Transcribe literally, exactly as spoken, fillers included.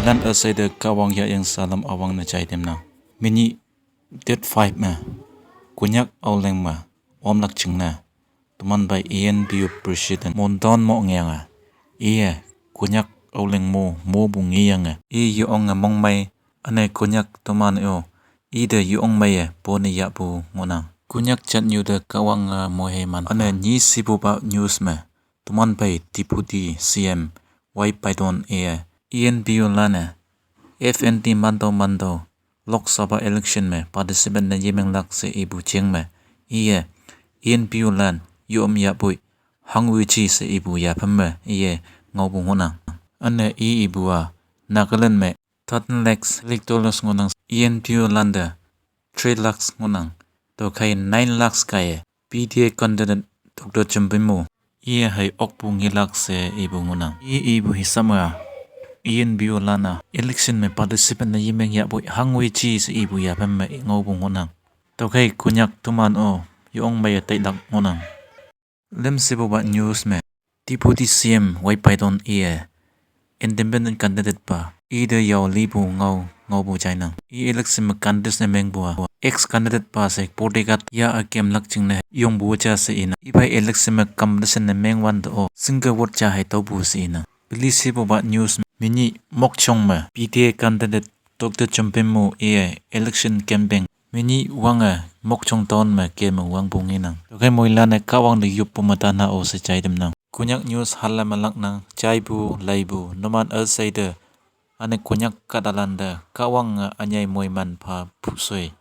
Lan üsheite Kahwang yahyang salam üwangne jai tamnang. Menyih date five me Konyak Aoleng me omlak jingne teman phei E N P O president Mon Ton Moh ngeyange, iye Konyak Aoleng mo mopu ngeyange, i yeonge mongmei, üne Konyak toman-o ite yeong meiye pone yahpu ngohnang. Konyak jatnyu te Kahwange moiheiman. Üne nyi shepupa news me teman phei Deputy C M Y Patton iye E N P O lan-e F N T mantüo mantüo Lok Sabha election me participate ne yemenglak she ipu jeng me, iye E N P O lan yom yahpoi hangwe ji she ipu yapham me iye ngaopu ngohnang. Üne i ipu-a Nagaland me thirteen lakhs electors ngohnang, E N P O lante three lakhs ngohnang. Tüokhei nine lakhs kaiye P D A candidate Doctor Chumben Murry iye hei okpu ngelak she ipu ngohnang. I ipu hisap me-a E N P O lan-a election me participate ne yemeng yahpoi hangwe ji she ipu yapham me ngaopu ngohnang. Tüokhei Konyak toman-o yeong meiye tailak ngohnang. Lüm shepupa news me Deputy C M Y Patton iye independent candidate pa ite yao lipu ngao ngaopu jainang. I election me contest ne mengpu-a ex candidate pa she bodyguard ya ükemlak jingne yongpu ja she inang. Iphei election me competition ne mengwante-o single vote ja hei taopu she inang. Peli shepupa news me menyih Mokokchung me P D A candidate Doctor Chumben Murry iye election campaign menyih wange Mokokchung town me keme wangpu ngenang. Tüokhei moilan-e Kahwang te yoppu me tana-o she jai tamnang. Konyak news hala melaknang. Jaipu leipu numan üsheite, üne Konyak kahtalante Kahwange ünyei moiman phapu shoi.